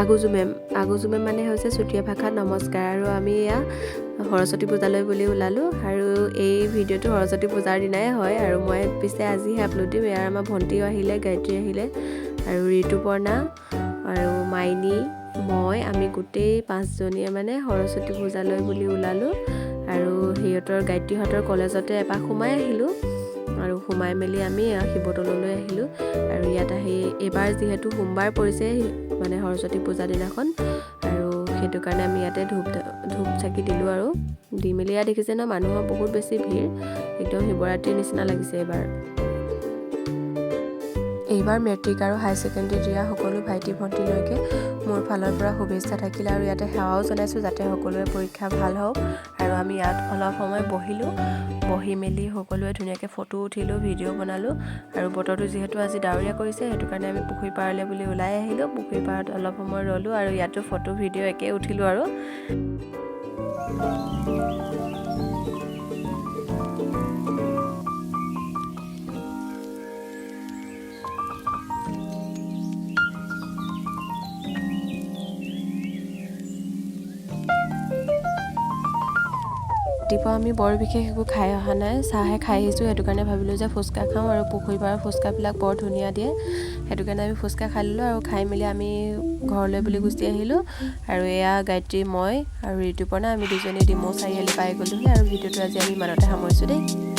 আগুজুমেম। আগুজুমেম মানে হৈছে চুতীয়া ভাষাত নমস্কাৰ। আৰু আমি এয়া সৰস্বতী পূজালৈ বুলি ওলালোঁ আৰু এই ভিডিঅ'টো সৰস্বতী পূজাৰ দিনাই হয় আৰু মই পিছে আজিহে আপলোড দিম। ইয়াৰ আমাৰ ভণ্টিও আহিলে, গায়ত্ৰী আহিলে আৰু ঋতুপৰ্ণা আৰু মাইনী, মই, আমি গোটেই পাঁচজনীয়ে মানে সৰস্বতী পূজালৈ বুলি ওলালোঁ। আৰু সিহঁতৰ গায়ত্ৰীহঁতৰ কলেজতে এপাক সোমাই আহিলোঁ আৰু সোমাই মেলি আমি শিৱদৌললৈ আহিলোঁ। আৰু ইয়াত আহি এইবাৰ যিহেতু সোমবাৰ পৰিছে, মানে সৰস্বতী পূজা দিনাখন, আৰু সেইটো কাৰণে আমি ইয়াতে ধূপ ধূপ চাকি দিলোঁ আৰু দি মেলি ইয়াত দেখিছে ন, মানুহৰ বহুত বেছি ভিৰ, একদম শিৱৰাত্ৰিৰ নিচিনা লাগিছে এইবাৰ। এইবাৰ মেট্ৰিক আৰু হায়াৰ ছেকেণ্ডেৰী দিয়া সকলো ভাইটি ভণ্টিলৈকে মোৰ ফালৰ পৰা শুভেচ্ছা থাকিলে আৰু ইয়াতে সেৱাও জনাইছোঁ যাতে সকলোৰে পৰীক্ষা ভাল হওক। আৰু আমি ইয়াত অলপ সময় বহিলোঁ, বহি মেলি সকলোৱে ধুনীয়াকৈ ফটো উঠিলোঁ, ভিডিঅ' বনালোঁ। আৰু বতৰটো যিহেতু আজি ডাৱৰীয়া কৰিছে, সেইটো কাৰণে আমি পুখুৰী পাৰলৈ বুলি ওলাই আহিলোঁ। পুখুৰী পাৰত অলপ সময় ৰ'লোঁ আৰু ইয়াতো ফটো ভিডিঅ' একেই উঠিলোঁ। আৰু ৰাতিপুৱা আমি বৰ বিশেষ একো খাই অহা নাই, চাহহে খাই আহিছোঁ। সেইটো কাৰণে ভাবিলোঁ যে ফুচকা খাওঁ আৰু পুখুৰী পাৰৰ ফুচকাবিলাক বৰ ধুনীয়া দিয়ে, সেইটো কাৰণে আমি ফুচকা খাই ল'লোঁ। আৰু খাই মেলি আমি ঘৰলৈ বুলি গুচি আহিলোঁ। আৰু এয়া গায়ত্ৰী, মই আৰু ঋতুপৰ্ণা, আমি দুজনী ডিমৌ চাৰিআলি পাই গ'লোহি। আৰু ভিডিঅ'টো আজি আমি ইমানতে সামৰিছোঁ দেই।